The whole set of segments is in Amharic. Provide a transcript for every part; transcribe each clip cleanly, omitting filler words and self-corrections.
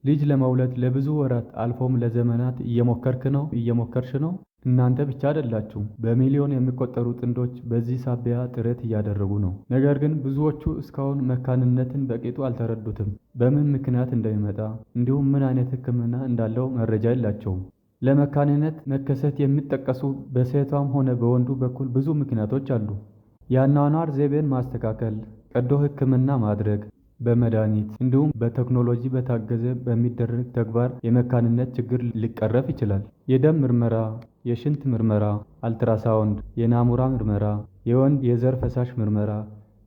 ልጅ ለመውለድ ለብዙ ወራት አልፎም ለዘመናት እየሞከርክ ነው፣ እየሞከርሽ ነው። እናንተ ብቻ አይደላችሁም። በሚሊዮን የሚቆጠሩ ጥንዶች በዚህ ሳቢያ ጥረት እያደረጉ ነው። ነገር ግን ብዙዎቹ እስካሁን መካንነትን በቅጡ አልተረዱትም። በምን ምክንያት እንደሚመጣ እንዲሁም ምን አይነት ሕክምና እንዳለው መረጃ የላቸውም። ለመካንነት መከሰት የሚጠቀሱ በሴቷም ሆነ በወንዱ በኩል ብዙ ምክንያቶች አሉ። የአኗኗር ዘይቤን ማስተካከል፣ ቀዶ ሕክምና ማድረግ፣ በመድኃኒት እንዲሁም በቴክኖሎጂ በታገዘ በሚደረግ ተግባር የመካንነት ችግር ሊቀረፍ ይችላል። የደም ምርመራ፣ የሽንት ምርመራ፣ አልትራሳውንድ፣ የናሙና ምርመራ፣ የወንድ የዘር ፈሳሽ ምርመራ፣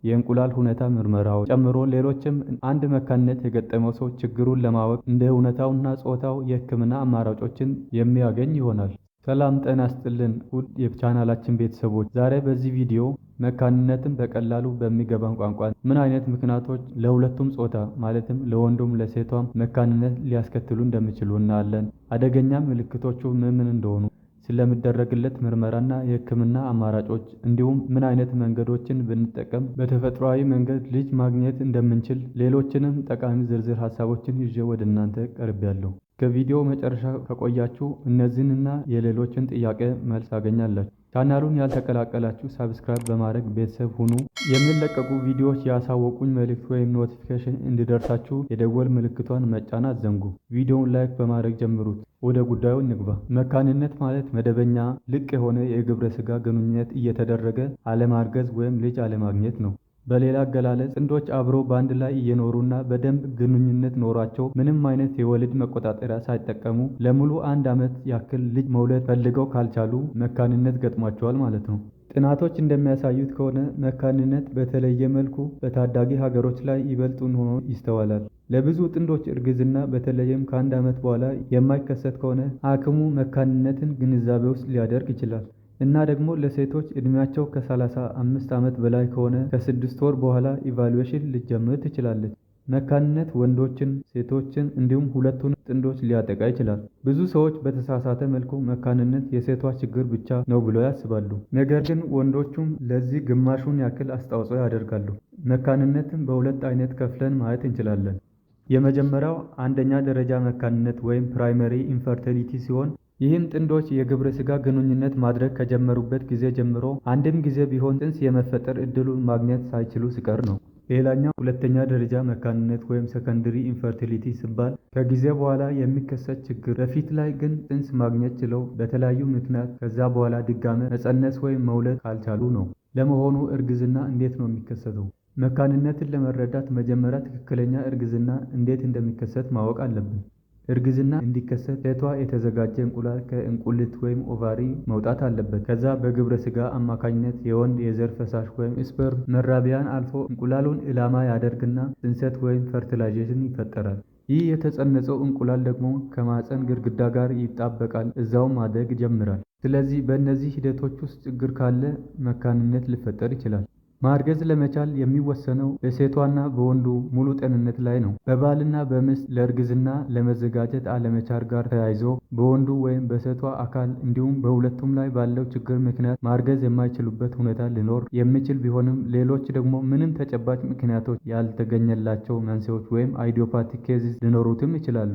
የእንቁላል ሁኔታ ምርመራው ጨምሮ ሌሎችም አንድ መካንነት የገጠመው ሰው ችግሩን ለማወቅ እንደ ሁኔታውና ጾታው የህክምና አማራጮችን የሚያገኝ ይሆናል። ሰላም ጤና ይስጥልን ውድ የቻናላችን ቤተሰቦች፣ ዛሬ በዚህ ቪዲዮ መካንነትን በቀላሉ በሚገባን ቋንቋ ምን አይነት ምክንያቶች ለሁለቱም ጾታ ማለትም ለወንዱም ለሴቷም መካንነት ሊያስከትሉ እንደሚችሉ እናያለን። አደገኛ ምልክቶቹ ምን ምን እንደሆኑ፣ ስለሚደረግለት ምርመራና የህክምና አማራጮች እንዲሁም ምን አይነት መንገዶችን ብንጠቀም በተፈጥሯዊ መንገድ ልጅ ማግኘት እንደምንችል ሌሎችንም ጠቃሚ ዝርዝር ሀሳቦችን ይዤ ወደ እናንተ ቀርቤያለሁ። ከቪዲዮ መጨረሻ ከቆያችሁ እነዚህንና የሌሎችን ጥያቄ መልስ ታገኛላችሁ። ቻናሉን ያልተቀላቀላችሁ subscribe በማድረግ ቤተሰብ ሁኑ። የሚለቀቁ ቪዲዮዎች ያሳወቁኝ መልእክት ወይም notification እንዲደርሳችሁ የደወል ምልክቷን መጫን አትዘንጉ። ቪዲዮውን like በማድረግ ጀምሩት። ወደ ጉዳዩ እንግባ። መካንነት ማለት መደበኛ ልቅ የሆነ የግብረ ስጋ ግንኙነት እየተደረገ አለማርገዝ ወይም ልጅ አለማግኘት ነው። በሌላ አገላለጽ ጥንዶች አብረው በአንድ ላይ እየኖሩና በደንብ ግንኙነት ኖሯቸው ምንም አይነት የወሊድ መቆጣጠሪያ ሳይጠቀሙ ለሙሉ አንድ ዓመት ያክል ልጅ መውለድ ፈልገው ካልቻሉ መካንነት ገጥሟቸዋል ማለት ነው። ጥናቶች እንደሚያሳዩት ከሆነ መካንነት በተለየ መልኩ በታዳጊ ሀገሮች ላይ ይበልጡን ሆኖ ይስተዋላል። ለብዙ ጥንዶች እርግዝና በተለይም ከአንድ ዓመት በኋላ የማይከሰት ከሆነ ሐኪሙ መካንነትን ግንዛቤ ውስጥ ሊያደርግ ይችላል። እና ደግሞ ለሴቶች እድሜያቸው ከ35 ዓመት በላይ ከሆነ ከ6 ወር በኋላ evaluation ልትጀምር ትችላለች። መካንነት ወንዶችን፣ ሴቶችን እንዲሁም ሁለቱን ጥንዶች ሊያጠቃ ይችላል። ብዙ ሰዎች በተሳሳተ መልኩ መካንነት የሴቷ ችግር ብቻ ነው ብለው ያስባሉ። ነገር ግን ወንዶቹም ለዚህ ግማሹን ያክል አስተዋጽኦ ያደርጋሉ። መካንነትን በሁለት አይነት ከፍለን ማየት እንችላለን። የመጀመሪያው አንደኛ ደረጃ መካንነት ወይም primary infertility ሲሆን ይህም ጥንዶች የግብረ ስጋ ግንኙነት ማድረግ ከጀመሩበት ጊዜ ጀምሮ አንድም ጊዜ ቢሆን ጽንስ የመፈጠር እድሉን ማግኘት ሳይችሉ ሲቀር ነው። ሌላኛው ሁለተኛ ደረጃ መካንነት ወይም secondary infertility ሲባል ከጊዜ በኋላ የሚከሰት ችግር፣ በፊት ላይ ግን ጽንስ ማግኘት ችለው በተለያዩ ምክንያት ከዛ በኋላ ድጋሜ መፀነስ ወይም መውለድ ካልቻሉ ነው። ለመሆኑ እርግዝና እንዴት ነው የሚከሰተው? መካንነትን ለመረዳት መጀመሪያ ትክክለኛ እርግዝና እንዴት እንደሚከሰት ማወቅ አለብን። እርግዝና እንዲከሰት ሴቷ የተዘጋጀ እንቁላል ከእንቁልት ወይም ovary መውጣት አለበት። ከዛ በግብረ ስጋ አማካኝነት የወንድ የዘር ፈሳሽ ወይም sperm መራቢያን አልፎ እንቁላሉን ኢላማ ያደርግና ጽንሰት ወይም fertilization ይፈጠራል። ይህ የተጸነሰው እንቁላል ደግሞ ከማህፀን ግድግዳ ጋር ይጣበቃል፣ እዛው ማደግ ይጀምራል። ስለዚህ በእነዚህ ሂደቶች ውስጥ ችግር ካለ መካንነት ሊፈጠር ይችላል። ማርገዝ ለመቻል የሚወሰነው በሴቷና በወንዱ ሙሉ ጤንነት ላይ ነው። በባልና በሚስት ለእርግዝና ለመዘጋጀት አለመቻል ጋር ተያይዞ በወንዱ ወይም በሴቷ አካል እንዲሁም በሁለቱም ላይ ባለው ችግር ምክንያት ማርገዝ የማይችሉበት ሁኔታ ሊኖር የሚችል ቢሆንም ሌሎች ደግሞ ምንም ተጨባጭ ምክንያቶች ያልተገኘላቸው መንስኤዎች ወይም idiopathic cases ሊኖሩትም ይችላሉ።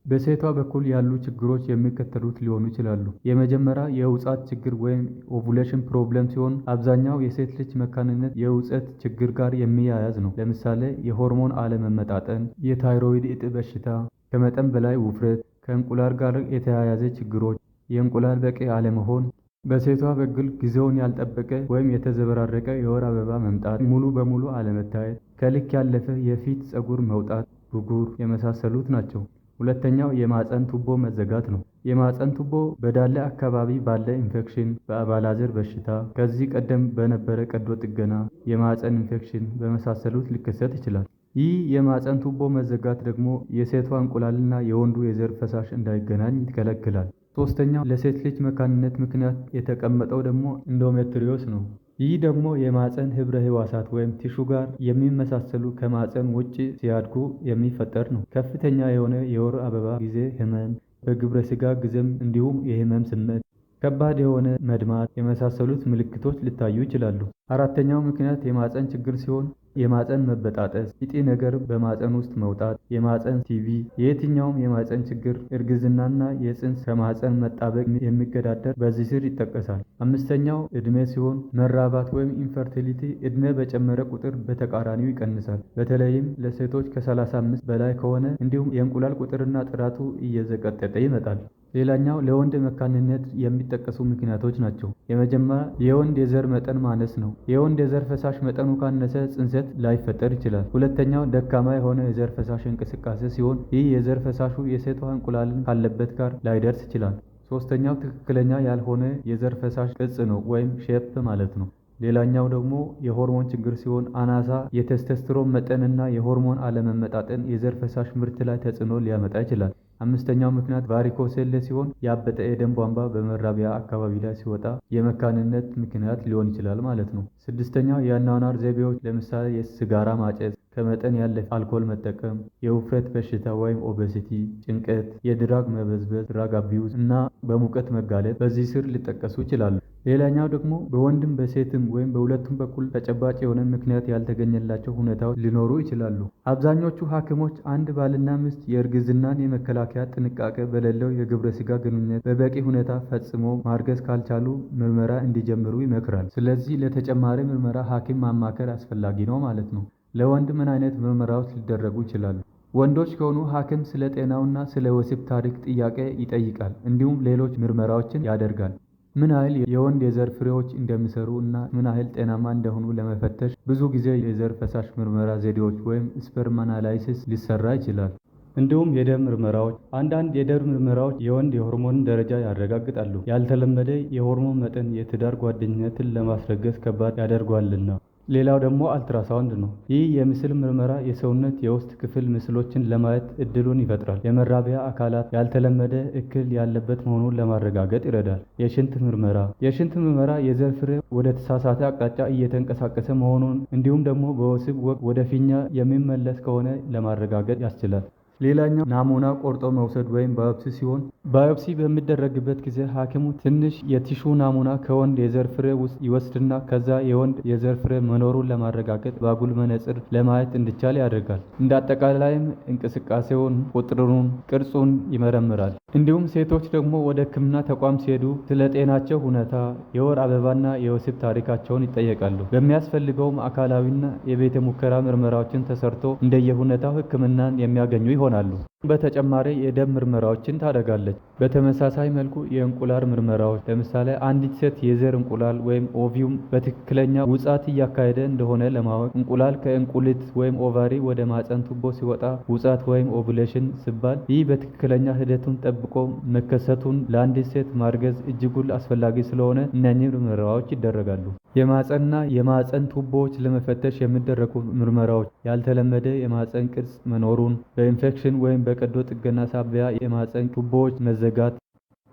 በሴቷ በኩል ያሉ ችግሮች የሚከተሉት ሊሆኑ ይችላሉ። የመጀመሪያ የውጻት ችግር ወይም ovulation problem ሲሆን አብዛኛው የሴት ልጅ መካንነት የውጸት ችግር ጋር የሚያያዝ ነው። ለምሳሌ የሆርሞን አለመመጣጠን፣ የታይሮይድ እጢ በሽታ፣ ከመጠን በላይ ውፍረት፣ ከእንቁላል ጋር የተያያዘ ችግሮች፣ የእንቁላል በቂ አለመሆን፣ በሴቷ በኩል ጊዜውን ያልጠበቀ ወይም የተዘበራረቀ የወር አበባ መምጣት፣ ሙሉ በሙሉ አለመታየት፣ ከልክ ያለፈ የፊት ፀጉር መውጣት፣ ብጉር የመሳሰሉት ናቸው። ሁለተኛው የማህፀን ቱቦ መዘጋት ነው። የማህፀን ቱቦ በዳሌ አካባቢ ባለ ኢንፌክሽን፣ በአባላዘር በሽታ፣ ከዚህ ቀደም በነበረ ቀዶ ጥገና፣ የማህፀን ኢንፌክሽን በመሳሰሉት ሊከሰት ይችላል። ይህ የማህፀን ቱቦ መዘጋት ደግሞ የሴቷ እንቁላልና የወንዱ የዘር ፈሳሽ እንዳይገናኝ ይከለክላል። ሶስተኛው ለሴት ልጅ መካንነት ምክንያት የተቀመጠው ደግሞ endometriosis ነው። ይህ ደግሞ የማህፀን ህብረ ህዋሳት ወይም tissue ጋር የሚመሳሰሉ ከማህፀን ውጭ ሲያድጉ የሚፈጠር ነው። ከፍተኛ የሆነ የወር አበባ ጊዜ ህመም፣ በግብረ ስጋ ጊዜም እንዲሁም የህመም ስሜት፣ ከባድ የሆነ መድማት የመሳሰሉት ምልክቶች ሊታዩ ይችላሉ። አራተኛው ምክንያት የማህፀን ችግር ሲሆን የማህፀን መበጣጠስ፣ እጢ ነገር በማህፀን ውስጥ መውጣት፣ የማህፀን ቲቢ፣ የየትኛውም የማህፀን ችግር፣ እርግዝናና የፅንስ ከማህፀን መጣበቅ የሚገዳደር በዚህ ስር ይጠቀሳል። አምስተኛው እድሜ ሲሆን መራባት ወይም infertility እድሜ በጨመረ ቁጥር በተቃራኒው ይቀንሳል። በተለይም ለሴቶች ከ35 በላይ ከሆነ እንዲሁም የእንቁላል ቁጥርና ጥራቱ እየዘቀጠጠ ይመጣል። ሌላኛው ለወንድ መካንነት የሚጠቀሱ ምክንያቶች ናቸው። የመጀመሪያ የወንድ የዘር መጠን ማነስ ነው። የወንድ የዘር ፈሳሽ መጠኑ ካነሰ ጽንሰት ላይፈጠር ይችላል። ሁለተኛው ደካማ የሆነ የዘር ፈሳሽ እንቅስቃሴ ሲሆን ይህ የዘር ፈሳሹ የሴቷ እንቁላልን ካለበት ጋር ላይደርስ ይችላል። ሶስተኛው ትክክለኛ ያልሆነ የዘር ፈሳሽ ቅርጽ ነው ወይም shape ማለት ነው። ሌላኛው ደግሞ የሆርሞን ችግር ሲሆን አናሳ የቴስቶስትሮን መጠንና የሆርሞን አለመመጣጠን የዘር ፈሳሽ ምርት ላይ ተጽዕኖ ሊያመጣ ይችላል። አምስተኛው ምክንያት varicocele ሲሆን ያበጠ የደም ቧንቧ በመራቢያ አካባቢ ላይ ሲወጣ የመካንነት ምክንያት ሊሆን ይችላል ማለት ነው። ስድስተኛው የአኗኗር ዘይቤዎች ለምሳሌ የሲጋራ ማጨስ፣ ከመጠን ያለፈ አልኮል መጠቀም፣ የውፍረት በሽታ ወይም obesity፣ ጭንቀት፣ የ drug መበዝበዝ drug abuse እና በሙቀት መጋለጥ በዚህ ስር ሊጠቀሱ ይችላሉ። ሌላኛው ደግሞ በወንድም በሴትም ወይም በሁለቱም በኩል ተጨባጭ የሆነ ምክንያት ያልተገኘላቸው ሁኔታዎች ሊኖሩ ይችላሉ። አብዛኞቹ ሐኪሞች አንድ ባልና ሚስት የእርግዝናን የመከላከያ ጥንቃቄ በሌለው የግብረ ስጋ ግንኙነት በበቂ ሁኔታ ፈጽሞ ማርገዝ ካልቻሉ ምርመራ እንዲጀምሩ ይመክራል። ስለዚህ ለተጨማሪ ምርመራ ሐኪም ማማከር አስፈላጊ ነው ማለት ነው። ለወንድ ምን አይነት ምርመራዎች ሊደረጉ ይችላሉ? ወንዶች ከሆኑ ሐኪም ስለ ጤናውና ስለ ወሲብ ታሪክ ጥያቄ ይጠይቃል። እንዲሁም ሌሎች ምርመራዎችን ያደርጋል። ምን ያህል የወንድ የዘር ፍሬዎች እንደሚሰሩ እና ምን ያህል ጤናማ እንደሆኑ ለመፈተሽ ብዙ ጊዜ የዘር ፈሳሽ ምርመራ ዘዴዎች ወይም sperm analysis ሊሰራ ይችላል። እንዲሁም የደም ምርመራዎች፣ አንዳንድ የደም ምርመራዎች የወንድ የሆርሞንን ደረጃ ያረጋግጣሉ። ያልተለመደ የሆርሞን መጠን የትዳር ጓደኝነትን ለማስረገዝ ከባድ ያደርገዋልና። ሌላው ደግሞ አልትራሳውንድ ነው። ይህ የምስል ምርመራ የሰውነት የውስጥ ክፍል ምስሎችን ለማየት እድሉን ይፈጥራል። የመራቢያ አካላት ያልተለመደ እክል ያለበት መሆኑን ለማረጋገጥ ይረዳል። የሽንት ምርመራ፣ የሽንት ምርመራ የዘር ፍሬ ወደ ተሳሳተ አቅጣጫ እየተንቀሳቀሰ መሆኑን እንዲሁም ደግሞ በወሲብ ወቅት ወደ ፊኛ የሚመለስ ከሆነ ለማረጋገጥ ያስችላል። ሌላኛው ናሙና ቆርጦ መውሰድ ወይም biopsy ሲሆን biopsy በሚደረግበት ጊዜ ሐኪሙ ትንሽ የ tissue ናሙና ከወንድ የዘር ፍሬ ውስጥ ይወስድና ከዛ የወንድ የዘር ፍሬ መኖሩን ለማረጋገጥ በአጉሊ መነጽር ለማየት እንዲቻል ያደርጋል። እንደ አጠቃላይም እንቅስቃሴውን፣ ቁጥሩን፣ ቅርጹን ይመረምራል። እንዲሁም ሴቶች ደግሞ ወደ ሕክምና ተቋም ሲሄዱ ስለ ጤናቸው ሁኔታ፣ የወር አበባና የወሲብ ታሪካቸውን ይጠየቃሉ። በሚያስፈልገውም አካላዊና የቤተ ሙከራ ምርመራዎችን ተሰርቶ እንደየሁኔታው ሕክምናን የሚያገኙ ይሆናሉ። በተጨማሪ የደም ምርመራዎችን ታደርጋለች። በተመሳሳይ መልኩ የእንቁላል ምርመራዎች ለምሳሌ አንዲት ሴት የዘር እንቁላል ወይም ovum በትክክለኛ ውጻት እያካሄደ እንደሆነ ለማወቅ እንቁላል ከእንቁልት ወይም ovary ወደ ማህፀን ቱቦ ሲወጣ ውጻት ወይም ovulation ሲባል ይህ በትክክለኛ ሂደቱን ጠብቆ መከሰቱን ለአንዲት ሴት ማርገዝ እጅጉን አስፈላጊ ስለሆነ እነኚህ ምርመራዎች ይደረጋሉ። የማህፀንና የማህፀን ቱቦዎች ለመፈተሽ የሚደረጉ ምርመራዎች ያልተለመደ የማህፀን ቅርጽ መኖሩን፣ በኢንፌክሽን ወይም በቀዶ ጥገና ሳቢያ የማህፀን ቱቦዎች መዘጋት።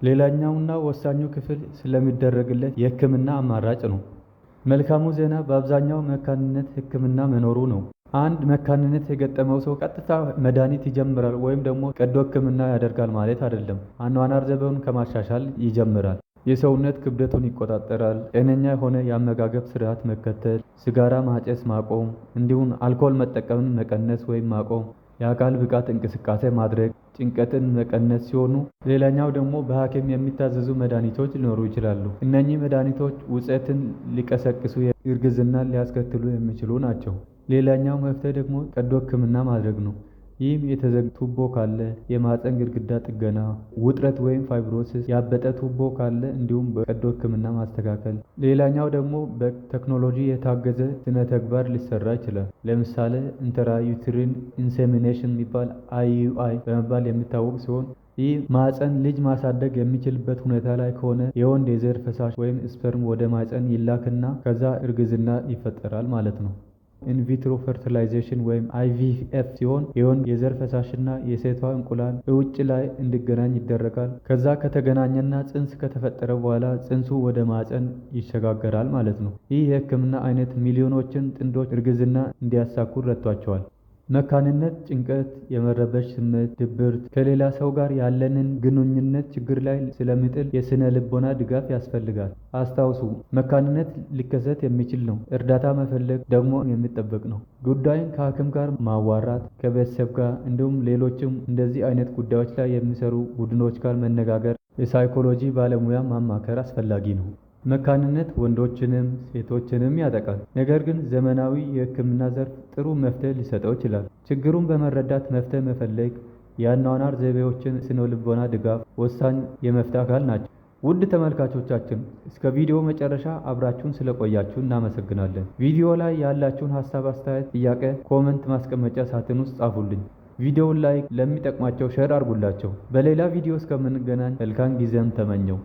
ሌላኛውና ወሳኙ ክፍል ስለሚደረግለት የህክምና አማራጭ ነው። መልካሙ ዜና በአብዛኛው መካንነት ህክምና መኖሩ ነው። አንድ መካንነት የገጠመው ሰው ቀጥታ መድኃኒት ይጀምራል ወይም ደግሞ ቀዶ ህክምና ያደርጋል ማለት አይደለም። አኗኗር ዘይቤውን ከማሻሻል ይጀምራል። የሰውነት ክብደቱን ይቆጣጠራል። ጤነኛ የሆነ የአመጋገብ ስርዓት መከተል፣ ሲጋራ ማጨስ ማቆም፣ እንዲሁም አልኮል መጠቀምን መቀነስ ወይም ማቆም፣ የአካል ብቃት እንቅስቃሴ ማድረግ፣ ጭንቀትን መቀነስ ሲሆኑ ሌላኛው ደግሞ በሐኪም የሚታዘዙ መድኃኒቶች ሊኖሩ ይችላሉ። እነኚህ መድኃኒቶች ውጸትን ሊቀሰቅሱ፣ እርግዝናን ሊያስከትሉ የሚችሉ ናቸው። ሌላኛው መፍትሄ ደግሞ ቀዶ ህክምና ማድረግ ነው። ይህም የተዘጋ ቱቦ ካለ የማህፀን ግድግዳ ጥገና፣ ውጥረት ወይም fibrosis፣ ያበጠ ቱቦ ካለ እንዲሁም በቀዶ ህክምና ማስተካከል። ሌላኛው ደግሞ በቴክኖሎጂ የታገዘ ስነ ተግባር ሊሰራ ይችላል። ለምሳሌ intrauterine insemination የሚባል IUI በመባል የሚታወቅ ሲሆን ይህ ማህፀን ልጅ ማሳደግ የሚችልበት ሁኔታ ላይ ከሆነ የወንድ የዘር ፈሳሽ ወይም sperm ወደ ማህፀን ይላክና ከዛ እርግዝና ይፈጠራል ማለት ነው። In vitro fertilization ወይም IVF ሲሆን የወንድ የዘር ፈሳሽና የሴቷ እንቁላል እውጭ ላይ እንዲገናኝ ይደረጋል። ከዛ ከተገናኘና ጽንስ ከተፈጠረ በኋላ ጽንሱ ወደ ማህፀን ይሸጋገራል ማለት ነው። ይህ የህክምና አይነት ሚሊዮኖችን ጥንዶች እርግዝና እንዲያሳኩ ረድቷቸዋል። መካንነት ጭንቀት፣ የመረበሽ ስሜት፣ ድብርት፣ ከሌላ ሰው ጋር ያለንን ግንኙነት ችግር ላይ ስለሚጥል የስነ ልቦና ድጋፍ ያስፈልጋል። አስታውሱ፣ መካንነት ሊከሰት የሚችል ነው። እርዳታ መፈለግ ደግሞ የሚጠበቅ ነው። ጉዳይን ከሐኪም ጋር ማዋራት፣ ከቤተሰብ ጋር እንዲሁም ሌሎችም እንደዚህ አይነት ጉዳዮች ላይ የሚሰሩ ቡድኖች ጋር መነጋገር፣ የሳይኮሎጂ ባለሙያ ማማከር አስፈላጊ ነው። መካንነት ወንዶችንም ሴቶችንም ያጠቃል። ነገር ግን ዘመናዊ የሕክምና ዘርፍ ጥሩ መፍትሄ ሊሰጠው ይችላል። ችግሩን በመረዳት መፍትሄ መፈለግ፣ የአኗኗር ዘይቤዎችን፣ ስነ ልቦና ድጋፍ ወሳኝ የመፍትሄ አካል ናቸው። ውድ ተመልካቾቻችን፣ እስከ ቪዲዮ መጨረሻ አብራችሁን ስለቆያችሁ እናመሰግናለን። ቪዲዮ ላይ ያላችሁን ሀሳብ፣ አስተያየት፣ ጥያቄ comment ማስቀመጫ ሳጥን ውስጥ ጻፉልኝ። ቪዲዮውን like፣ ለሚጠቅማቸው share አድርጉላቸው። በሌላ ቪዲዮ እስከምንገናኝ መልካም ጊዜን ተመኘው።